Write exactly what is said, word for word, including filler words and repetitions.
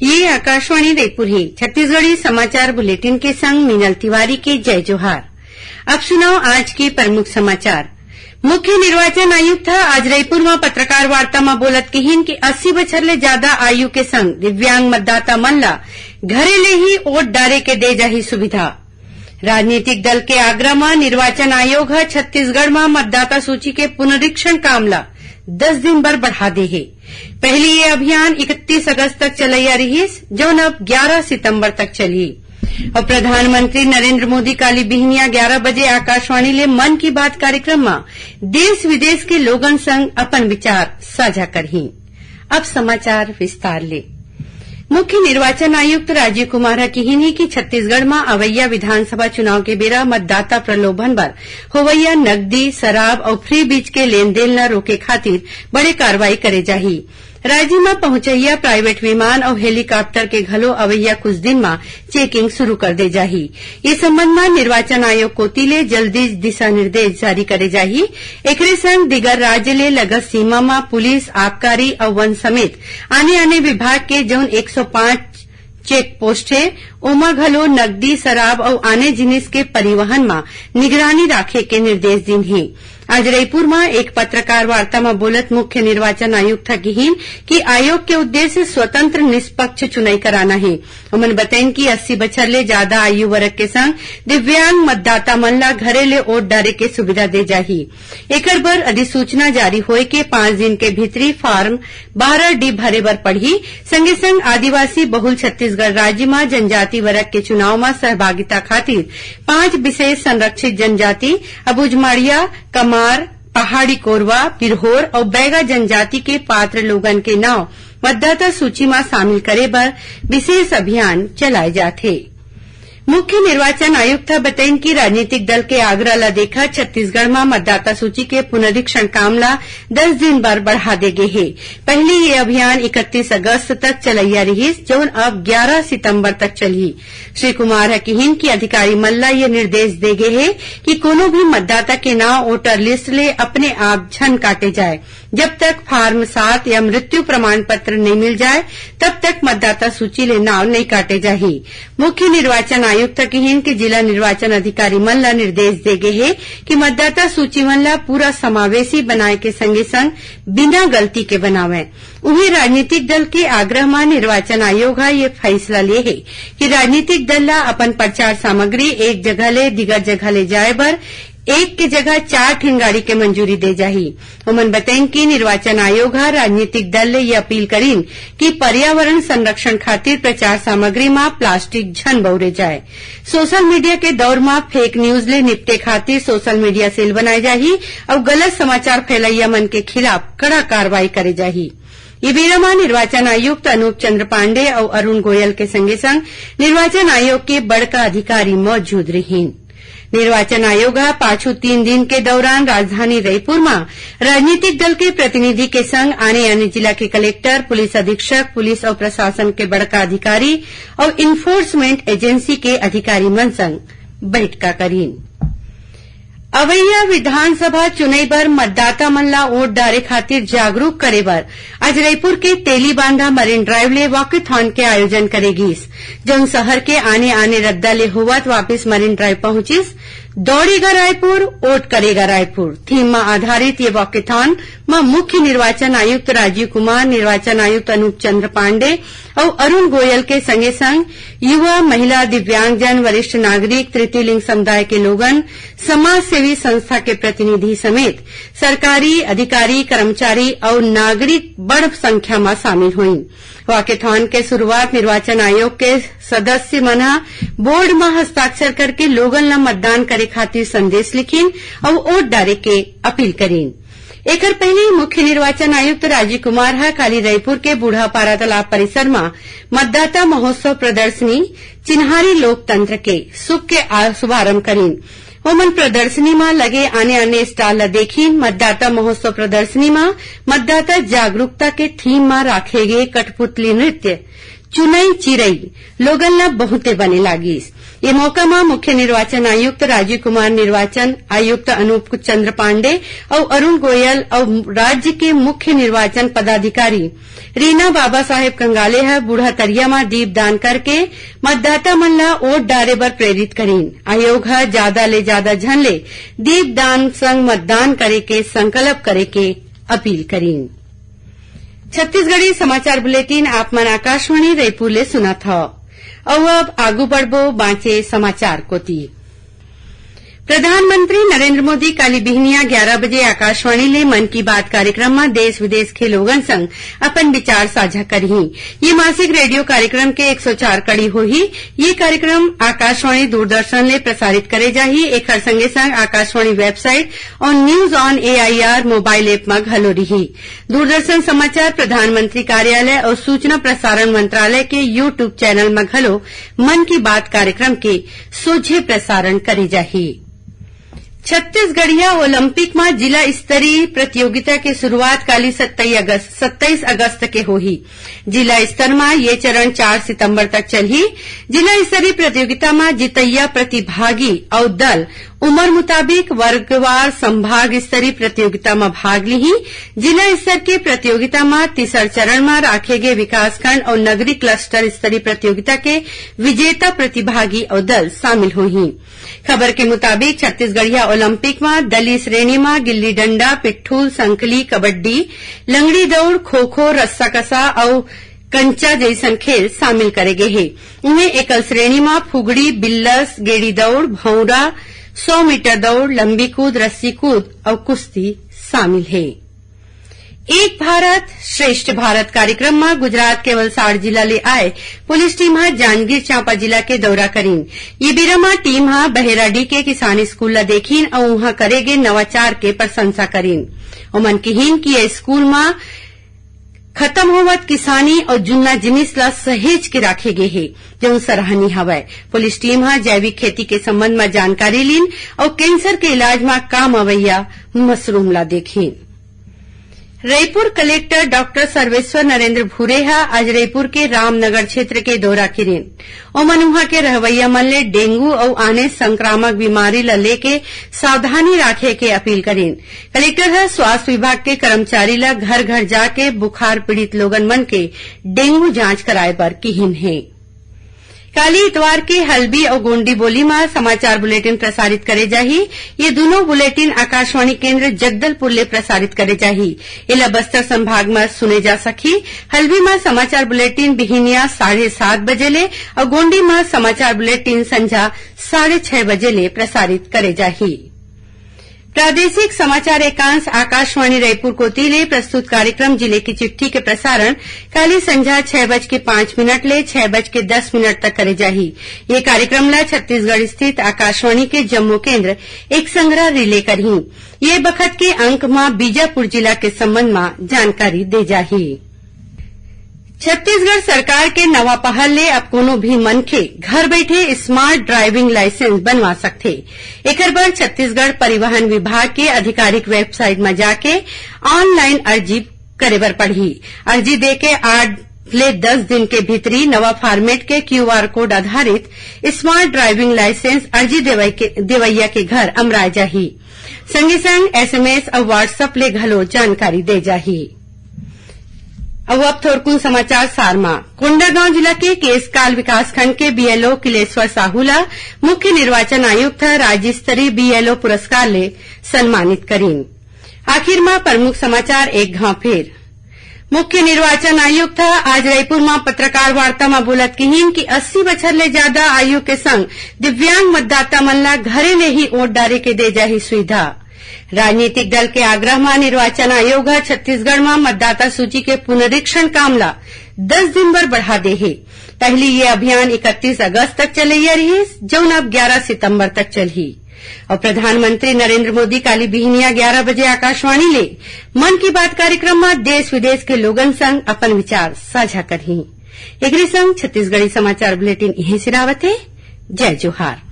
ये आकाशवाणी रायपुर हे। छत्तीसगढ़ी समाचार बुलेटिन के संग मीनल तिवारी के जय जोहार। अब सुनव आज के प्रमुख समाचार। मुख्य निर्वाचन आयुक्त ह आज रायपुर म पत्रकार वार्ता म बोलत किहिन कि अस्सी बछर ले जादा आयु के संग दिव्यांग मतदाता मन ल घरे ले ही वोट डारे के दे जाही सुविधा। राजनीतिक दल के आग्रह म निर्वाचन आयोग ह छत्तीसगढ़ म मतदाता सूची के पुनरीक्षण काम ल दस दिन बर बढ़ा दे हे। पहिली ये अभियान इकतीस अगस्त तक चलइया रिहिस, जउन अब ग्यारह सितंबर तक चलही। अउ प्रधानमंत्री नरेंद्र मोदी काली बिहनिया ग्यारह बजे आकाशवाणी ले मन की बात कार्यक्रम म देश विदेश के लोगन संग अपन विचार साझा करही। अब समाचार विस्तार ले। मुख्य निर्वाचन आयुक्त राजीव कुमार ह किहिन हे कि छत्तीसगढ़ म अवइया विधानसभा चुनाव के बेरा मतदाता प्रलोभन बर होवइया नकदी, शराब अउ फ्री बीज के लेन देन ल रोके खातिर बड़े कार्रवाई करे जाही। राज्य म पहुंचइया प्राइवेट विमान अउ हेलीकॉप्टर के घलो अवइया कुछ दिन म चेकिंग शुरू कर दे जाही। ए संबंध म निर्वाचन आयोग कोति ले जल्दी दिशा निर्देश जारी करे जाही। एकरे संग दिगर राज्य ले लगत सीमा म पुलिस, आबकारी अउ वन समेत आने-आने विभाग के जउन एक सौ पाँच चेक पोस्ट हे, ओमा घलो नकदी, शराब अउ आने जिनिस के परिवहन म निगरानी राखे के निर्देश दिन हे। आज रईपुर म एक पत्रकार वार्ता म बोलत मुख्य निर्वाचन आयुक्त ह किहिन कि आयोग के उद्देश्य स्वतंत्र निष्पक्ष चुनई कराना हे। ओमन बतइन कि अस्सी बछर ले जादा आयु वर्ग के संग दिव्यांग मतदाता मन ल घरे ले वोट डारे के सुविधा दे जाही। एकर बर अधिसूचना जारी होए के पांच दिन के भीतरी फार्म बारह डी भरे बर पड़ही। संगे संग आदिवासी बहुल छत्तीसगढ़ राज्य म जनजाति वर्ग के चुनाव म सहभागिता खातिर पांच विशेष संरक्षित जनजाति अबुझमाड़िया, कमार, पहाड़ी कोरवा, बिरहोर अउ बैगा जनजाति के पात्र लोगन के नांव मतदाता सूची म शामिल करे बर विशेष अभियान चलाए जात हे। मुख्य निर्वाचन आयुक्त ह बतइन कि राजनीतिक दल के आग्रह ल देखत छत्तीसगढ़ म मतदाता सूची के पुनरीक्षण काम ल दस दिन बर बढ़ा दे गे हे। पहिली ये अभियान इकतीस अगस्त तक चलइया रिहिस, जउन अब ग्यारह सितंबर तक चलही। श्री कुमार ह किहिन कि अधिकारी मन ल ये निर्देश दे गे हे कि कोनो भी मतदाता के नांव वोटर लिस्ट ले अपने आप झन काटे जाए। जब तक फार्म सात या मृत्यु प्रमाण पत्र नइ मिल जाए, तब तक मतदाता सूची ले नांव नइ काटे जाही। मुख्य निर्वाचन आयुक्त किहिन कि जिला निर्वाचन अधिकारी मन ल निर्देश दे गे हे कि मतदाता सूची मन ल पूरा समावेशी बनाए के संगे संग बिना गलती के बनावय। उहें, राजनीतिक दल के आग्रह म निर्वाचन आयोग ह ये फैसला ले हे कि राजनीतिक दल ल अपन प्रचार सामग्री एक जगह ले दिगर जगह ले जाए बर एक के जगह चार ठिन गाड़ी के मंजूरी दे जाही। ओमन बतइन कि निर्वाचन आयोग ह राजनीतिक दल ले ये अपील करिन कि पर्यावरण संरक्षण खातिर प्रचार सामग्री म प्लास्टिक झन बउरे जाए। सोशल मीडिया के दौर म फेक न्यूज ले निपटे खातिर सोशल मीडिया सेल बनाए जाही अउ गलत समाचार फैलइया मन के खिलाफ कड़ा कार्रवाई करे जाही। ये बेरा म निर्वाचन आयुक्त अनूप चंद्र पांडे अउ अरुण गोयल के संगे संग निर्वाचन आयोग के बड़का अधिकारी मौजूद रिहिन। निर्वाचन आयोग ह पाछू तीन दिन के दौरान राजधानी रईपुर म राजनीतिक दल के प्रतिनिधि के संग आने-आने जिला के कलेक्टर, पुलिस अधीक्षक, पुलिस अउ प्रशासन के बड़का अधिकारी अउ enforcement agency के अधिकारी मन संग बैठका करिन। अवइया विधानसभा चुनई बर मतदाता मन ला वोट डारे खातिर जागरूक करे बर आज रईपुर के तेलीबांधा मरीन ड्राइव ले वॉकेथॉन के आयोजन करे गीस, जउन शहर के आने-आने रद्दा ले होवत वापिस मरीन ड्राइव पहुंचिस। दौड़ेगा रायपुर, वोट करेगा रायपुर थीम म आधारित ये वॉकेथॉन म मुख्य निर्वाचन आयुक्त राजीव कुमार, निर्वाचन आयुक्त अनूप चंद्र पांडे अउ अरुण गोयल के संगे संग युवा, महिला, दिव्यांगजन, वरिष्ठ नागरिक, तृतीय लिंग समुदाय के लोगन, समाज सेवी संस्था के प्रतिनिधि समेत सरकारी अधिकारी, कर्मचारी अउ नागरिक बड़ संख्या म शामिल होइन। वॉकेथॉन के शुरुआत निर्वाचन आयोग के सदस्य मन ह बोर्ड म हस्ताक्षर करके लोगन ल मतदान करे खातिर संदेश लिखिन अउ वोट डारे के अपील करिन। एकर पहिली मुख्य निर्वाचन आयुक्त राजीव कुमार ह काली रईपुर के बूढ़ापारा तालाब परिसर म मतदाता महोत्सव प्रदर्शनी चिन्हारी लोकतंत्र के शुक के आ-, शुभारंभ करिन। ओमन प्रदर्शनी म लगे आने-आने स्टॉल ल देखिन। मतदाता महोत्सव प्रदर्शनी म मतदाता जागरूकता के थीम म राखे गे कठपुतली नृत्य, चुनई चिरई लोगन ला बहुते बने लागिस। ये मौका म मुख्य निर्वाचन आयुक्त राजीव कुमार, निर्वाचन आयुक्त अनूप चंद्र पांडे अउ अरुण गोयल अउ राज्य के मुख्य निर्वाचन पदाधिकारी रीना बाबा साहेब कंगाले ह बूढ़ा तरिया म दीप दान करके मतदाता मन ला वोट डारे बर प्रेरित करीन। आयोग ह जादा ले जादा झन ले दीप दान संग मतदान करे के संकल्प करे के अपील करीन। छत्तीसगढ़ी समाचार बुलेटिन आप मन आकाशवाणी रायपुर ले सुनत हव। अउ अब आगू बढ़बो बांचे समाचार कोति। प्रधानमंत्री नरेंद्र मोदी काली बिहनिया ग्यारह बजे आकाशवाणी ले मन की बात कार्यक्रम म देश विदेश के लोगन संग अपन विचार साझा करही। ये मासिक रेडियो कार्यक्रम के एक सौ चार कड़ी होही। ये कार्यक्रम आकाशवाणी दूरदर्शन ले प्रसारित करे जाही। एखर संगे संग आकाशवाणी वेबसाइट अउ News on A I R mobile app म घलो रिही। दूरदर्शन समाचार, प्रधानमंत्री कार्यालय अउ सूचना प्रसारण मंत्रालय के YouTube चैनल म घलो मन की बात कार्यक्रम के सोझे प्रसारण करे जाही। छत्तीसगढ़िया ओलंपिक म जिला स्तरीय प्रतियोगिता के शुरुआत काली सत्ताईस अगस्त, सत्ताईस अगस्त के होही। जिला स्तर म ये चरण चार सितंबर तक चलही। जिला स्तरीय प्रतियोगिता म जितैया प्रतिभागी अउ दल उमर मुताबिक वर्गवार संभाग स्तरीय प्रतियोगिता म भाग लिही। जिला स्तर के प्रतियोगिता म तीसर चरण म राखे गे विकासखंड अउ नगरीय क्लस्टर स्तरीय प्रतियोगिता के विजेता प्रतिभागी अउ दल शामिल होही। खबर के मुताबिक, छत्तीसगढ़िया ओलंपिक म दली श्रेणी म गिल्ली डंडा, पिट्ठू, संकली, कबड्डी, लंगड़ी दौड़, खो-खो, रस्सा कसा अउ कंचा जइसन खेल शामिल करे गे हे। उहें, एकल श्रेणी म फुगड़ी, बिल्लस, गेड़ी दौड़, भौंरा, सौ मीटर दौड़, लंबी कूद, रस्सी कूद अउ कुश्ती शामिल हे। एक भारत श्रेष्ठ भारत कार्यक्रम म गुजरात के वलसाड़ जिला ले आए पुलिस टीम ह जांजगीर चांपा जिला के दौरा करीन। ये बेरा म टीम ह बहेराडीह के किसान स्कूल ल देखिन अउ उहां करे गे नवाचार के प्रशंसा करीन। ओमन किहीन कि ये स्कूल म खतम होवत किसानी अउ जुन्ना जिनिस ल सहेज के राखे गे हे, जउन सराहनीय हवय। पुलिस टीम ह जैविक खेती के संबंध म जानकारी लीन अउ कैंसर के इलाज म काम अवइया मशरूम ल देखिन। रईपुर कलेक्टर डॉक्टर सर्वेश्वर नरेंद्र भूरे ह आज रईपुर के रामनगर क्षेत्र के दौरा किरीन। ओमन उहां के रहवइया मन ले डेंगू अउ आने संक्रामक बीमारी ल लेके सावधानी राखे के अपील करीन। कलेक्टर ह स्वास्थ्य विभाग के कर्मचारी ल घर-घर जाके बुखार पीड़ित लोगन मन के डेंगू जांच कराए बर किहीन हे। काली इतवार के हल्बी अउ गोंडी बोली म समाचार बुलेटिन प्रसारित करे जाही। ये दूनों बुलेटिन आकाशवाणी केंद्र जगदलपुर ले प्रसारित करे जाही। एला बस्तर संभाग म सुने जा सकही। हल्बी म समाचार बुलेटिन बिहिनिया साढ़े सात बजे ले अउ गोंडी म समाचार बुलेटिन संझा साढ़े छह बजे ले प्रसारित करे जाही। प्रादेशिक समाचार एकांश आकाशवाणी रायपुर कोति ले प्रस्तुत कार्यक्रम जिले की चिट्ठी के प्रसारण काली संझा छह बज के पाँच मिनट ले छह बज के दस मिनट तक करे जाही। ये कार्यक्रम ला छत्तीसगढ़ स्थित आकाशवाणी के जम्मो केंद्र एक संघरा रिले करही। ये बखत के अंक म बीजापुर जिला के संबंध म जानकारी दे जाही। छत्तीसगढ़ सरकार के नवा पहल ले अब कोनो भी मनखे घर बइठे स्मार्ट ड्राइविंग लाइसेंस बनवा सकथे। एकर बर छत्तीसगढ़ परिवहन विभाग के आधिकारिक वेबसाइट म जाके ऑनलाइन अर्जी करे बर पड़ही। अर्जी देके आठ ले दस दिन के भीतरी नवा फॉर्मेट के क्यूआर कोड आधारित स्मार्ट ड्राइविंग लाइसेंस अर्जी देवई के, देवैया के घर अमराय जाही। संगे संग एसएमएस अउ WhatsApp ले घलो जानकारी दे जाही। अउ अब थोरकुन समाचार सार म। कोंडागांव जिला के केसकाल विकासखंड के बीएलओ किलेश्वर साहू ला मुख्य निर्वाचन आयुक्त ह राज्य स्तरीय बीएलओ पुरस्कार ले सम्मानित करीन। आखिर म प्रमुख समाचार एक घांव फेर। मुख्य निर्वाचन आयुक्त ह आज रायपुर म पत्रकार वार्ता म बोलत किहीन कि अस्सी बछर ले जादा आयु के संग दिव्यांग मतदाता मन ला घरे ले ही वोट डारे के दे जाही सुविधा। राजनीतिक दल के आग्रह म निर्वाचन आयोग ह छत्तीसगढ़ म मतदाता सूची के पुनरीक्षण काम ला दस दिन बर बढ़ा दे हे। पहिली ये अभियान इकतीस अगस्त तक चलइया रिहिस, जउन अब ग्यारह सितंबर तक चलही। अउ प्रधानमंत्री नरेंद्र मोदी काली बिहनिया ग्यारह बजे आकाशवाणी ले मन की बात कार्यक्रम म देश विदेश के लोगन संग अपन विचार साझा करही। एकरे संग छत्तीसगढ़ी समाचार बुलेटिन इहें सिरावत हे। जय जोहार।